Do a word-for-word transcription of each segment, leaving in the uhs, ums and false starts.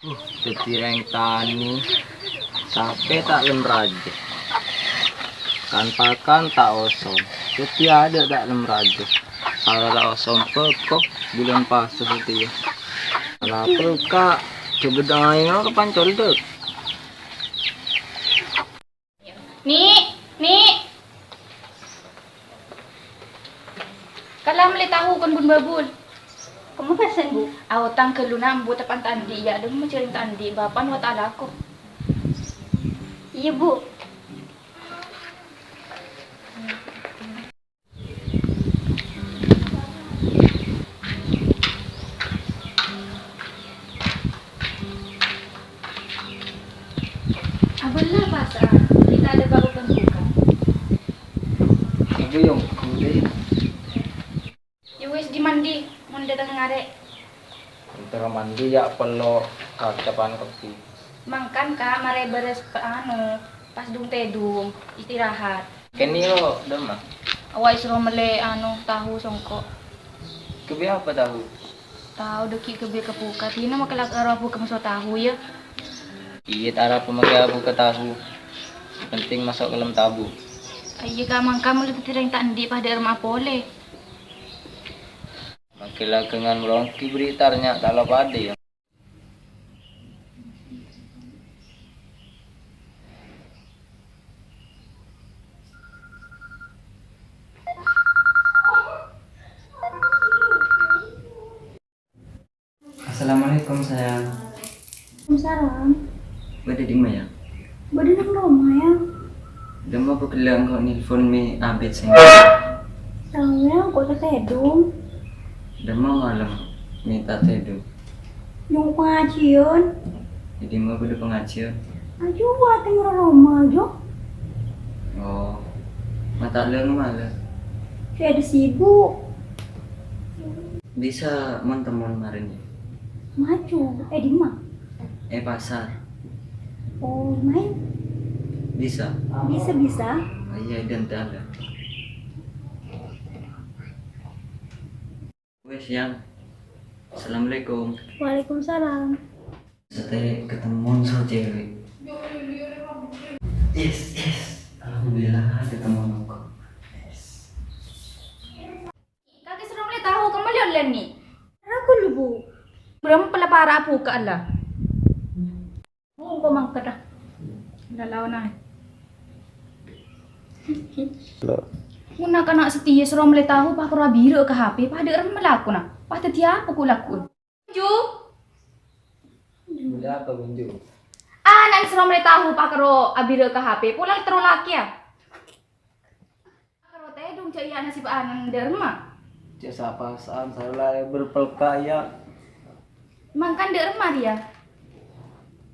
Uh, dhâddhi rèng tanè, sapè ta' lem rajâ. Kan-pakan ta' osom, dhâddhi adâ' ta' lem rajâ. Sala ta' osom pèko, bulân pasa satèya. Sala pèka, coba dâ'â ka pancol dâ'. Ni', Ni'. Kala mellè tahu kon bun-babun. Kemma pèssèna, Bu? Aotang ghâllu na, embu teppa'na ta' andi', ya, dâ' emma jhâreng ta' andi', bapa'na wa ta' alako. Iyâ, Bu. Abâlla pasar, kita ada baru pembuka. Ibu yang kulit. Ya wis, di mandi, mon dâteng arè. Antara mandi ya perlu kacapan kopi. Mangkan, Ka', marè bârâs pe-, anu, pas dung-tèdung, istirahat. Kènè lo, Dam, ah. Awak isro mellè, anu, tahu songko'. Kebbi apa tahu? Tahu dâgghi' kebbi kabuka. Dina makkè la karo abuka maso' tahu, ya. Iyâ, ta' arapa makkè abuka tahu. Penting maso' ka lem tabu. Iyâ, Ka', mangka mula dhâddhi rèng ta' andi' padâ rèmma'a polè. Makkè la ghângan merongki berita rè nya' ta' lo padâ, ya. Assalamualaikum, sayang. Waalaikumsalam. Bâdâ dimma, ya? Bâdâ neng roma, ya. Dâmma bâ' ghellâ' engko' nelpon mè' abit sèngko'. Tao, ya, engko' ta' tèdung. Dâmma malem mè' ta' tèdung. Nyong pangajiân. È dimma bâdâ pangajiân? Ajuwâ teng roma, Jo. Oh. Ma' ta' lèng malem. Sè adâ sibuk. Bisa mon-temmon marèn, ya? Maju, è dimma? È pasar. Oh, maèn? Bisa. Bisa, bisa. Ah, iyâ, dântè' la. Wes, Yang. Assalamualaikum. Waalaikumsalam. Sate ketemuan so cewek. Yes, yes. Alhamdulillah ketemuan aku. Yes. Kakè soro mellè tahu, kemma lè-ollè, Ni'? Ragu lu, Bu. Berem pala para' abuka la. Bu, engko' mangkat, ah. Lalaonan. Lo. Mon na'-kana' satèya soro mellè tahu, pakoro abirâ ka H P, padâ remma lakona. Pas dhâddhi apa ko' lakon? Ju. Bâdâ apa, Bunju? Ana' soro mellè tahu, pakoro abirâ ka H P, pola terro lakè, ya. Pakaro tèdung, jâ' iyâ nasib ana' dâ' remma. Jâ' sapa saan, sala berpelka, ya. Mangkan dâ' remma, dia?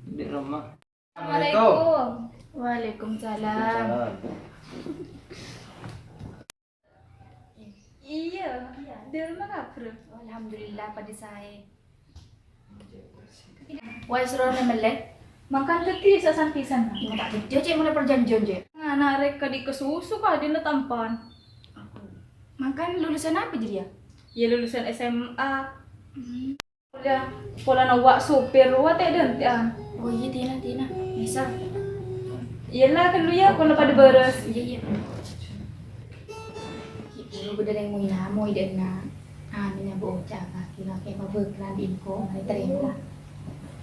Dâ' remma. Assalamualaikum. Waalaikumsalam. Waalaikumsalam. Iyâ, dâ' remma kabhâr? Alhamdulillah, padâ saè. Wah, soro mellè. Mangkan dhâddhi sasan pisan. Iyâ, ta' dhâddhi, cè' molaè parjhânjhiyân, cè'. Ana' rèk kadhi kasusu kadhina tampan. Mangkan lulusan apa jârèya? Iyâ, lulusan S M A. Hmm. Iyâ, polana wa' supir, wa' tè'-dântè'an. Oh iyâ, Tina, Tina. Bisa. Iyâ la, ghâllu yâ, kono padâ bârâs. Iyâ, iyâ. Ki' buru bâdâ rèng moy-namoy dâ' enna'. Anu nyabâ' oca' kakè, kakè pabâklan bi' engko', marè tarèma.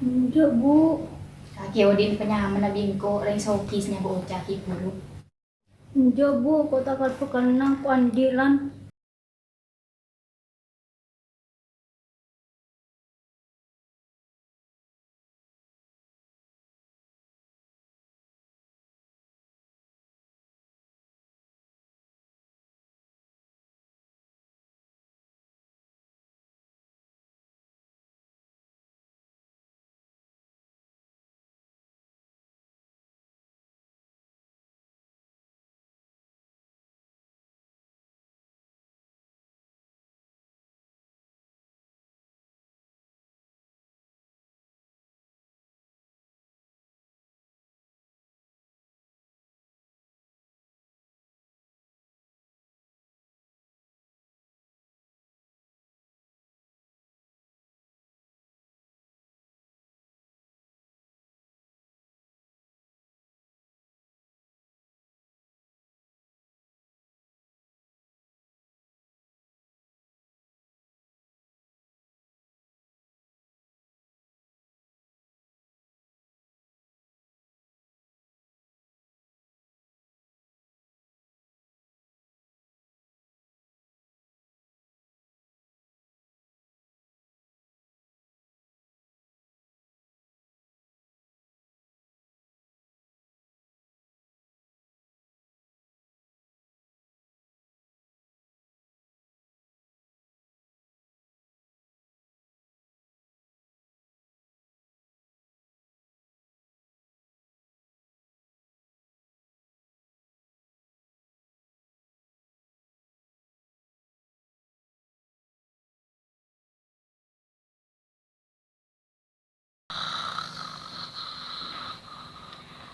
Enjâ', Bu. Kakè odi'na panyamana bi' engko', rèng soghi sè nyabâ' oca' ki' buru. Enjâ', Bu, ko' ta' kal-bhâkal nang ko' andilan.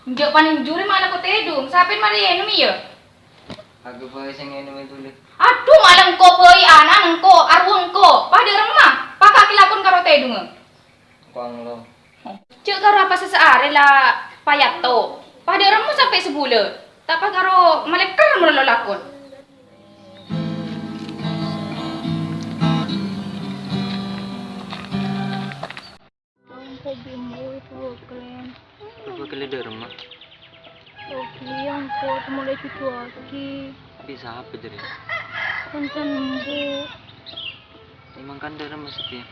Enjâ' panèng jurè malah ko tèdung. Sapèn marè ènom iyâ? Aku bhâi sè ngènom è dhuli. Adhu, malah engko' bhâi ana' engko', arowa engko'. Padâ remma, pakake lakon karo tèdungnga. Engko' anglo. Jhâ' karo apa sè saarè la payatto. Padâ remma sampè' sabulân. Ta' pakaro malèkèr molo lakon. Engko' bi' embu' èpabhâkalen. Èpabhâkalen dâ' remma? Ogi, engko' molaè èjhudhuwâghi. Bi' sapa jârèya? Kancana embu'. Emang kan dâ' remma satèya?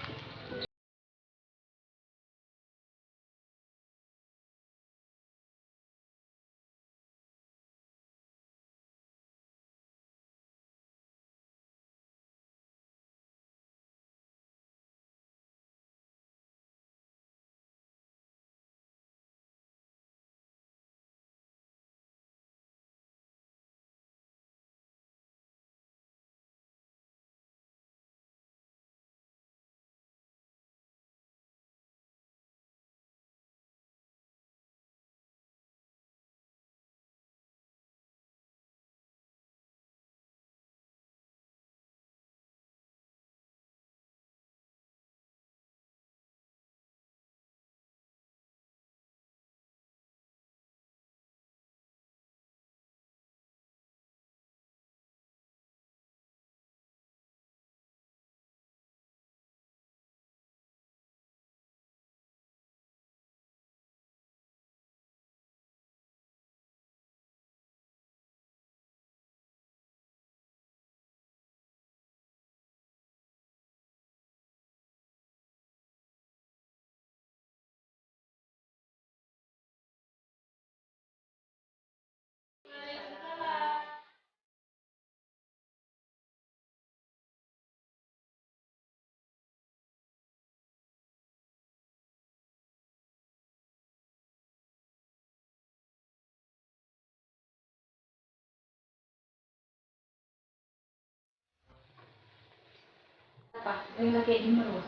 Apa? Rèng lakè' dimma rowa?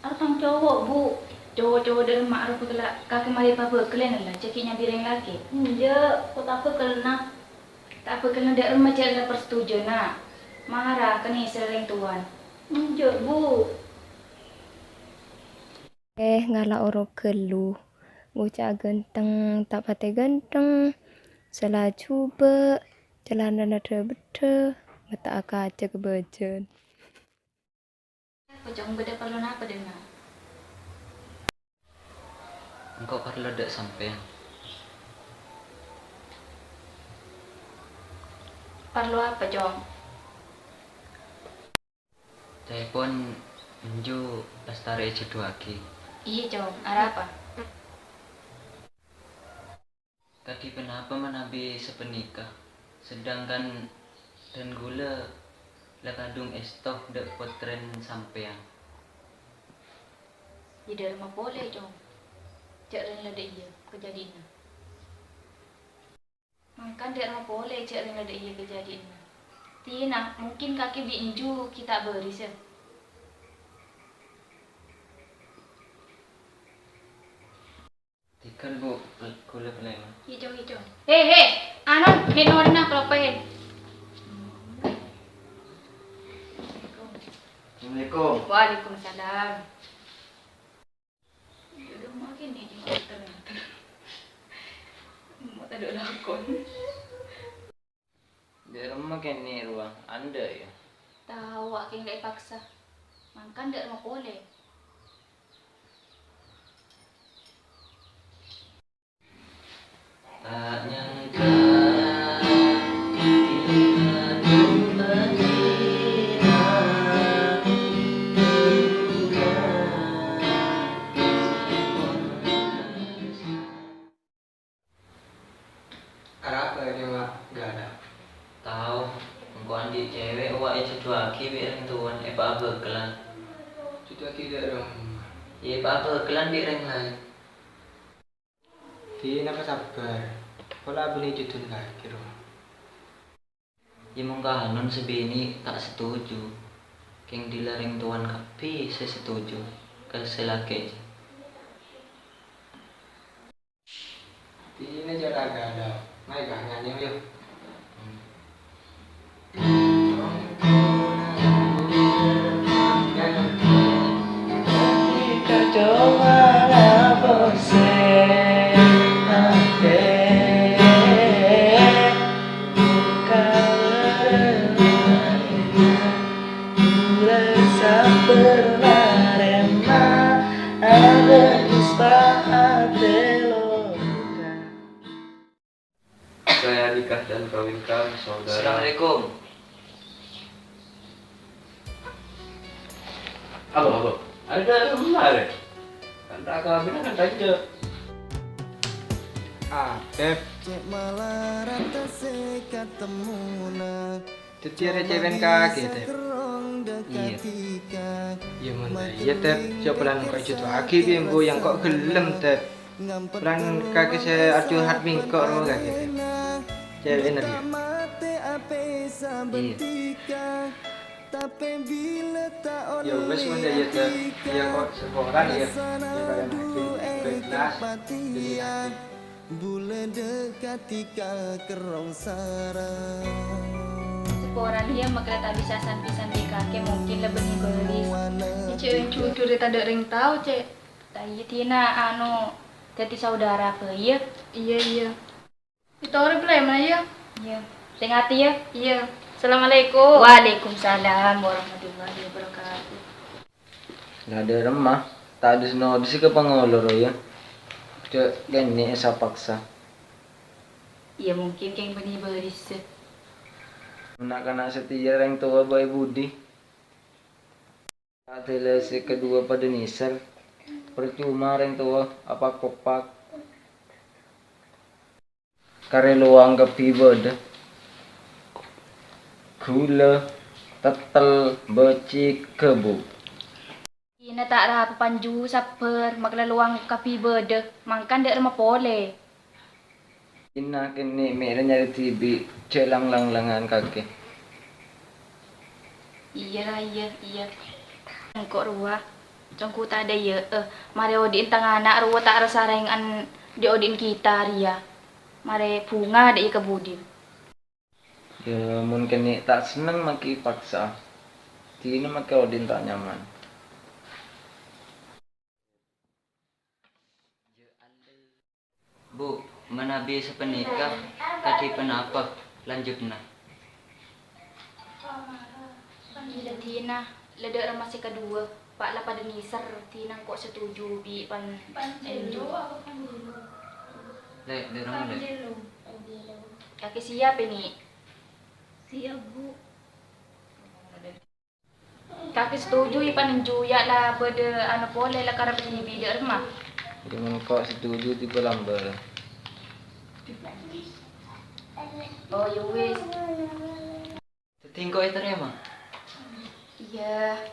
Arè tang cowo', Bu. Cowo'-cowo' dâ' remma arowa kella' kakè marè èpabhâkalen la, jhâ' ghi' nyambi rèng lakè'. Enjâ', ko' ta' bhâkalla. Ta' bhâkalla dâ' remma jhâ' la parsetujuna. Mara kènè' sè rèng towana. Enjâ', Bu. Eh, ngala' orok ghâllu. Ngoca' ghântheng, ta' patè ghântheng. Sala jhubâ', calanana dhâ-beddhâ, mata akaca ka bâjân. Apa, Cong? Bâdâ parlo napa dâ' enna'? Engko' parlo dâ' sampèyan. Parlo apa, Cong? Caèpon Enju' Lastari èjhudhuwâghi. Iyâ, Cong. Arapa? Kadhi ponapa manabi sapanèka, sedangkan dân ghulâ la kadhung èsto dâ' pottrèn sampèyan? Iyâ, dâ' remma polè, Cong. Jhâ' rèng la dâ' iyâ kajhâdhiyânna. Mangkana dâ' remma polè jhâ' rèng la dâ' iyâ kajhâdhiyânna. Tina, mungkin kakè bi' Enju' ghi' ta' bârisâ. Tèghâl, Bu, ghulâ kalèma. Iyâ, Cong, iyâ, Cong. He, he, anon, he, nonna, kelopèn. Assalamualaikum. Waalaikumsalam. Jhudhu ma' kènè' jhâ' ngater-ngater. Mo' tadâ' lakon. Dâ' remma kènè' rowa, andâ' yâ? Tao, wa' kèng la èpaksa. Mangkana dâ' remma polè. Ta' nyangka Arapa kèng, Ma', ghâlâ? Tao, engko' andi' cèwèk wa' èjhudhuwâghi bi' rèng towana èpabhâkalla. Jhudhuwâghi dâ' remma? Yâ, èpabhâkalla bi' rèng laèn. Dina pasabbhâr, pola abâli jhudhuna kakè rowa. Yâ, mon ka anon sè binè' ta' setuju, kèng dila rèng towana kabbhi sè setuju ka sè lakè'. Ini cara galau. Mai, Kak, nyanyi, yuk. Saya nikah dan kawinkan saudara. Assalamualaikum. Abo, abo. Ada kemari. Kan tak kawin kan tanya. Ah, Dep. Cè' mala rata sè katemmona. Dhâddhi arèya cèwèn kakè, Dep? Iyâ. Yâ, mon la iyâ, Dep. Jhâ' polana engko' èjhudhuwaghi bi' embu' yâ engko' ghellem, Dep. Polana kakè sè arjhuwât bi' engko' rowa kakè, Dep. Cèwènna rèya. Iyâ. Yâ wes, mon la iyâ, Dep. Yâ, engko' saporana, yâ. Yâ, kalian yakin. Ikhlas. Jadi yakin. Bulâ dâ' katika kerrong sara. Saporana, yâ, makè la ta' bisa san-pissan bi' kakè, mungkin la bânnè bâris. Cè' jhudhu rè tadâ' rèng tao, Cè'. La iyâ, Dina, anu, dhâddhi saudara bhâi, yâ? Iyâ, iyâ. Ètoro polè, Ma, yâ? Iyâ. Sè ngatè, yâ? Iyâ. Assalamualaikum. Waalaikumsalam warahmatullahi wabarakatuh. La dâ' remma, ta' dus-nodus ka pangolor, yâ. Jhâ' kènè' èsapaksa. Iyâ, mungkin kèng bânnè bâris. Na'-kana' satèya rèng towa bhâi budi. Adâlâ sè kaduwâ padâ nèser. Parcoma rèng towa apak-kopak. Karè lowang kabbhi bâdâ. Ghulâ, tèttèl, bâcik, ghâbu. Ina ta' rapa panju sabbhâr, makè la lowang kabbhi bâdâ, mangkana dâ' remma polè. Ina kènè' mèra nyarè dhibi', jhâ' lang-langlangan kakè. Iyâ, la, iyâ, iyâ. Engko' rowa, congko ta' dâ' iyâ, eh, marè odi'in tang ana' rowa ta' arassa rèngan dâ' odi'in kita rèya. Marè bhunga dâ' iyâ ka budina. Yâ, mon kènè' ta' senneng makè paksa. Dina makè odi'in ta' nyaman. Bu, manabi sapanèka, kadhi ponapa lanjutna? Iyâ, Dina, la dâ' remma sè kaduwâ, pa' la padâ nèser, Dina engko' setuju bi' pan-, Panjhelo apa Panjhelo? Lè', dâ' remma, Lè'? Panjhelo. Kakè siap, Nè'? Siap, Bu. Kakè setuju, yâ, panenju, yâ, la bâdâ anu polè, la karep dhibi' dâ' remma. Jadi, mon engko' setuju, tiba lambâ. Oh, yâ wis. Dhâddhi engko' ètarèma? Iyâ.